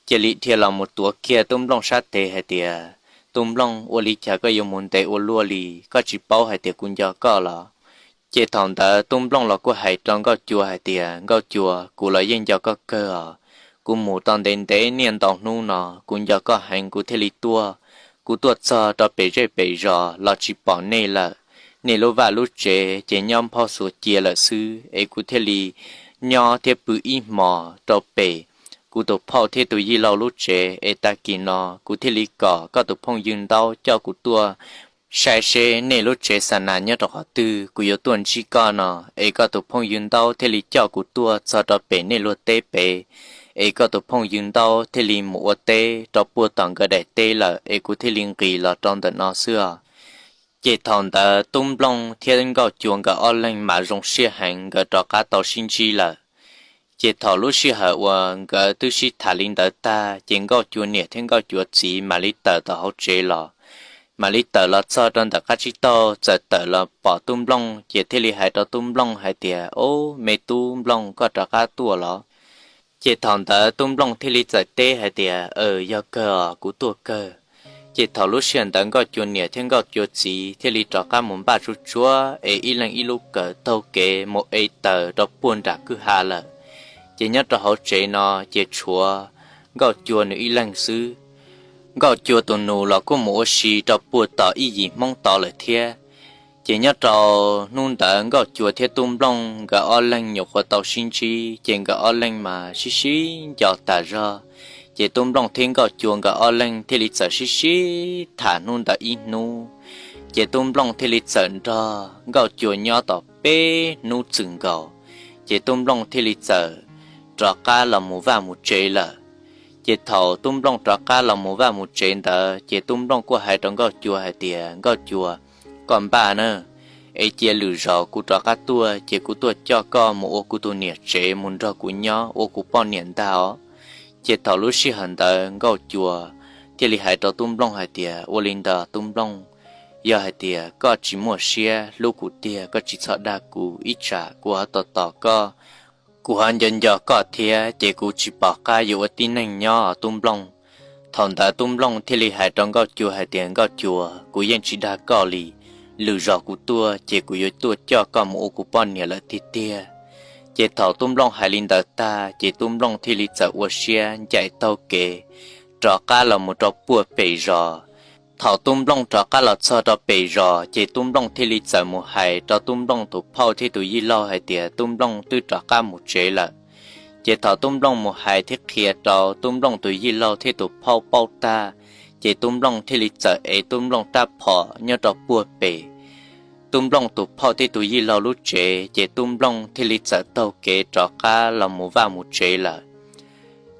cia li dhia los mus tuav kiag Tub Nplooj sab tes hais tias, Tub Nplooj, ua li cas koj yuav mus ntev ua luaj li, koj tsis paub hais tias kuv nco koj los? Ces thaum ntawd Tub Nplooj los kuj hais rau Nkauj Cua hais tias, Nkauj Cua, kuv los yeej nco koj kawg os. Kuv mus tau ntev ntev niaj ntau hnub no, kuv nco koj heev kuv thiaj li tuaj. Kuv tuaj txog rau pem zej pem zos los tsis pom nej lawm. Nej lub vaj lub tsev ces nyob nphau xuas cia lawm xwb es kuv thiaj li nyob thiab pw ib hmos rau pem kuv tus phauj thiab tus yij laug lub tsev es tag kis no kuv thiaj li kom koj tus phooj ywg Ntaub coj kuv tuaj saib seb nej lub tsev xa nas nyob rau qhov twg, kuv yuav tuaj ntsib koj no. Es koj tus phooj ywg Ntaub thiaj li coj kuv tuaj txog rau pem nej luag teb pem, es koj tus phooj ywg Ntaub thiaj li mus ua teb rau puag tom nkawd daim teb lawm es kuv thiaj li nqis los rau ntawm no xwb os. Ces thaum ntawd Tub Nplooj thiab Nkauj Cua nkawd ob leeg mas zoo siab heev, nkawd rov qab tau sib ntsib lawm. Ces thaum lub sij hawm uas nkawd twb sib tham li ntawd tag ces Nkauj Cua niam thiab Nkauj Cua txiv mam li tawm tom hauv tsev los. Mam li tawm los txog rau ntawm qab tsib taug txawm tawm los pom Tub Nplooj ces thiaj li hais rau Tub Nplooj hais tias, Ob, me Tub Nplooj, koj rov qab tuaj los? Ces thaum ntawd Tub Nplooj thiaj li txawm teb hais tias, Aws, yog kawg os, kuv tuaj kawg. Ces thaum lub sij hawm ntawd Nkauj Cua niam thiab Nkauj Cua txiv thiaj li rov qab mus npaj tsuag tsuag es ib leeg ib lub kawm taug kev mus ev taws rau puag nram kwj ha lawm. Ces nyob rau hauv tsev no ces tshuav Nkauj Cua nws ib leeg xwb. Nkauj Cua tus nus los kuj mus ua si rau puag tom ib yim Hmoob tod lawm thiab. Ces nyob rau hnub ntawd Nkauj Cua thiab Tub Nplooj nkawd ob leeg nyuam qhuav tau sib ntsib ces nkawd ob leeg mas sib sib nco tas zog. Ces Tub Nplooj thiab Nkauj Cua nkawd ob leeg thiaj li txawm sib sib tham hnub ntawd ib hnub. Ces Tub Nplooj thiaj li txawm nrog Nkauj Cua nyob tau peb hnub txwm nkaus, ces Tub Nplooj thiaj li txawm rov qab los mus vaj mus tsev lawm. Ces thaum Tub Nplooj rov qab los mus vaj mus tsev ntawd ces Tub Nplooj kuj hais rau Nkauj Cua hais tias, Nkauj Cua, koj npaj na, es cia lwm zaus kuv rov qab tuaj ces kuv tuaj coj koj mus ua kuv tus niam tsev mus nrog kuv nyob ua kuv poj niam ntag os. Ces thaum lub sij hawm ntawd Nkauj Cua thiaj li hais rau Tub Nplooj hais tias, Ua li ntawd Tub Nplooj, yog hais tias koj tsis muaj siab hlub kuv tiag koj tsis txhob dag kuv, ib tsam kuv ho tos tos koj, kuv ho nco nco koj thiab ces kuv tsis pom qab yuav ua tib neeg nyob os Tub Nplooj. Thaum ntawd Tub Nplooj thiaj li hais rau Nkauj Cua hais tias, Nkauj Cua, kuv yeej tsis dag koj li, lwm zaus kuv tuaj ces kuv yuav tuaj coj koj mus ua kuv poj niam lawm tiag tiag. Ces thaum Tub Nplooj hais li ntawd tag ces Tub Nplooj thiaj li txawm ua siab ncaim taug kev rov qab los mus rau puag pem zos. Thaum Tub Nplooj rov qab los txog rau pem zos ces Tub Nplooj thiaj li txawm mus hais rau Tub Nplooj tus phauj thiab tus yij laug hais tias Tub Nplooj twb rov qab mus tsev lawm. Ces thaum Tub Nplooj mus hais thiab qhia rau Tub Nplooj tus yij laug thiab tus phauj paub tag, ces Tub Nplooj thiaj li txawm ev Tub Nplooj rab phom nyob rau puag pem Tub Nplooj tus phauj thiab tus yij laug lub tsev, ces Tub Nplooj thiaj li txawm taug kev rov qab los mus vaj mus tsev lawm.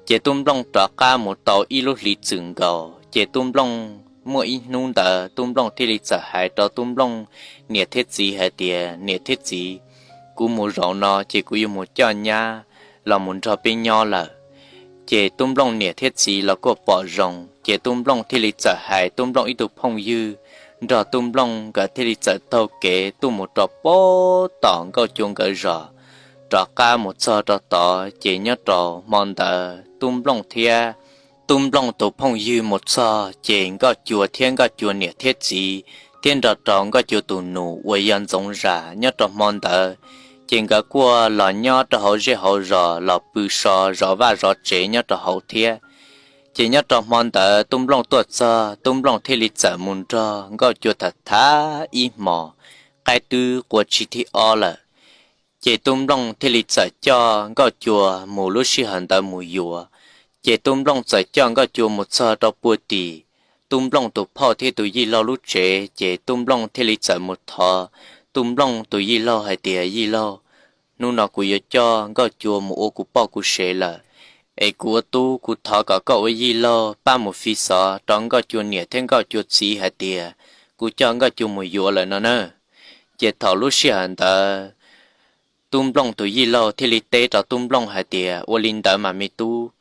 Ces Tub Nplooj rov qab mus tau ib lub hlis txwm nkaus, ces Tub Nplooj muaj ib hnub ntawd Tub Nplooj thiaj li txawm hais rau Tub Nplooj niam thiab txiv hais tias, Niam thiab txiv, kuv mus zaum no ces kuv yuav mus coj nyab los mus nrog peb nyob lawm. Ces Tub Nplooj niam thiab txiv los kuj pom zoo, ces Tub Nplooj thiaj li txawm hais Tub Nplooj ib tug phooj ywg nrog Tub Nplooj nkawd thiaj li txawm taug kev tuaj mus rau puag tom Nkauj Cua nkawd zos. Rov qab mus txog rau tod ces nyob rau hmo ntawd Tub Nplooj thiab Tub Nplooj tus phooj ywg mus txog ces Nkauj Cua thiab Nkauj Cua niam thiab txiv thiab nrog rau Nkauj Cua tus nus uas yog Ntxoov Zam nyob rau hmo ntawd, ces nkawd kuj los nyob rau hauv zej hauv zos los pw so zov vaj zov tsev nyob rau hauv thiab. Ces nyob rau hmo ntawd Tub Nplooj tuaj txog, Tub Nplooj thiaj li txawm mus nrog Nkauj Cua tham tham ib hmos, qaib twb qua tsig thib ob lawm. Ces Tub Nplooj thiaj li txawm coj Nkauj Cua mus lub sij hawm ntawd mus yuav. Ces Tub Nplooj txawm coj Nkauj Cua mus txog rau puag tim Tub Nplooj tus phauj thiab tus yij laug lub tsev, ces Tub Nplooj thiaj li txawm mus thov Tub Nplooj tus yij laug hais tias, Yij laug, hnub no kuv yuav coj Nkauj Cua mus ua kuv poj kuv sev lawm, es kuv ua tub kuv thov kom koj ua yij laug pab mus fi xov rau Nkauj Cua niam thiab Nkauj Cua txiv hais tias kuv coj Nkauj Cua mus yuav lawm no na. Ces thaum lub sij hawm ntawd Tub Nplooj tus yij laug thiaj li teb rau Tub Nplooj hais tias, Ua li ntawd mas me tub,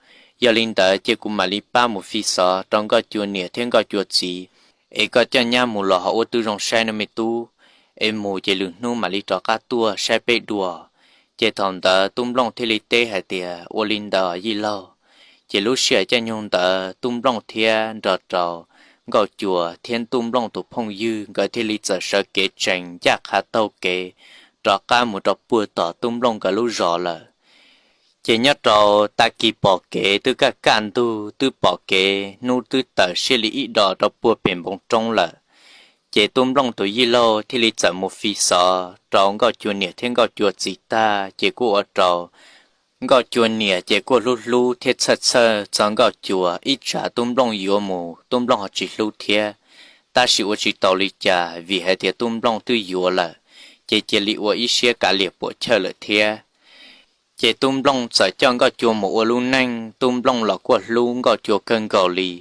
yog li ntawd ces kuv mam li pab mus fi xov rau Nkauj Cua niam thiab Nkauj Cua txiv, es koj coj nyab mus los ho ua tib zoo saib no me tub, es mus ces lwm hnub mam li rov qab tuaj saib peb dua. Ces thaum ntawd Tub Nplooj thiaj li teb hais tias, Ua li ntawd yij laug. Ces lub sij hawm caij nyoog ntawd Tub Nplooj thiab nrog rau Nkauj Cua thiab Tub Nplooj tus phooj ywg nkawd thiaj li txawm sawv kev tsees ncaj qha taug kev rov qab mus rau puag tom Tub Nplooj nkawd lub zos lawm. Ces nyob rau tag kis pom kev twb kaj kaj ntug, twb pom kev hnub twb tawm siab li ib dos rau puag pem npoo roob lawm. Ces Tub Nplooj tus yij laug thiaj li txawm mus fi xov rau Nkauj Cua niam thiab Nkauj Cua txiv tag, ces kuj ua rau Nkauj Cua niam ces kuj hlub hlub thiab txhawj txhawj txog Nkauj Cua, ib tsam Tub Nplooj yuav mus Tub Nplooj ho tsis hlub thiab. Tab sis ua tsis tau li cas vim hais tias Tub Nplooj twb yuav lawm, ces cia li ua ib siab kav liam puam chawj lawm thiab. Ces Tub Nplooj txawm coj Nkauj Cua mus ua lub neej, Tub Nplooj los kuj hlub Nkauj Cua kawg nkaus li.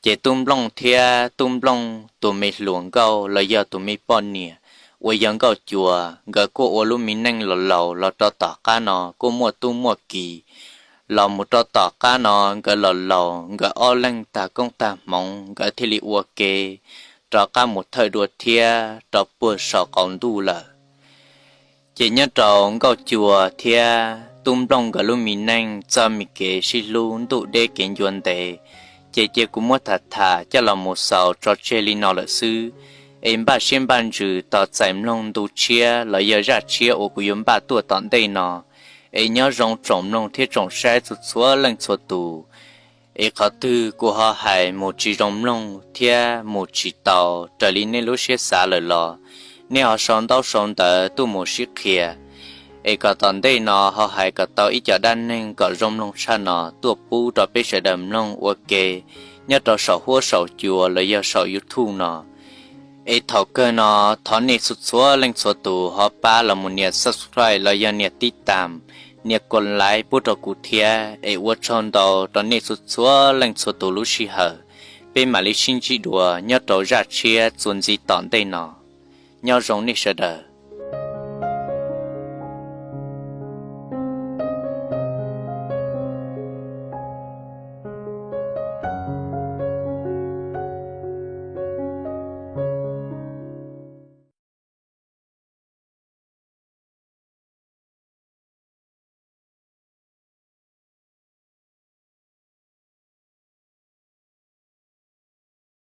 Ces Tub Nplooj thiab Tub Nplooj tus me hluas nkauj los yog tus me poj niam uas yog Nkauj Cua, nkawd kuj ua lub me neej los laus los rau tom qab no kuj muaj tub muaj ki. Los mus rau tom qab no nkawd los laus, nkawd ob leeg tag koob tag hmoov, nkawd thiaj li ua ke rov qab mus thawj dua thiab rau puag saum qaum ntuj lawm. Ces nyob rau Nkauj Cua thiab Tub Nplooj nkawd lub me neej txoj me kev sib hlub ntuj deb kev ncua ntev, ces cia kuv muab tham tham coj los mus xaus tso tseg li no lawm xwb. Es npaj siab npaj ntsws tos txais mloog ntu tshiab los yog zaj tshiab uas kuv yuav npaj tuaj tom ntej no. Es nyob zoo tsoom mloog thiab tsoom saib txhua txhua leej txhua tus. Es qhov twg kuv ho hais mus tsis zoo mloog thiab mus tsis tau raws li nej lub siab xav lawm los, nej ho sau ntaub sau ntawv tuaj mus sib qhia, es kom tom ntej no ho hais kom tau ib co dab neeg kom zoo mloog tshaj no tuaj pub rau peb sawv daws mloog ua ke nyob rau saum huab saum cua los yog saum YouTube no. Es thaum kawg no, thov nej txhua txhua leej txhua tus ho pab los mus nias subscribe los yog nias tib tam, nias kos like pub rau kuv thiab. Es ua tsaug ntau rau nej txhua txhua leej txhua tus lub sij hawm. Peb mam li sib ntsib dua nyob rau zaj tshiab txuas ntxiv tom ntej no. Nyob zoo nej sawv daws.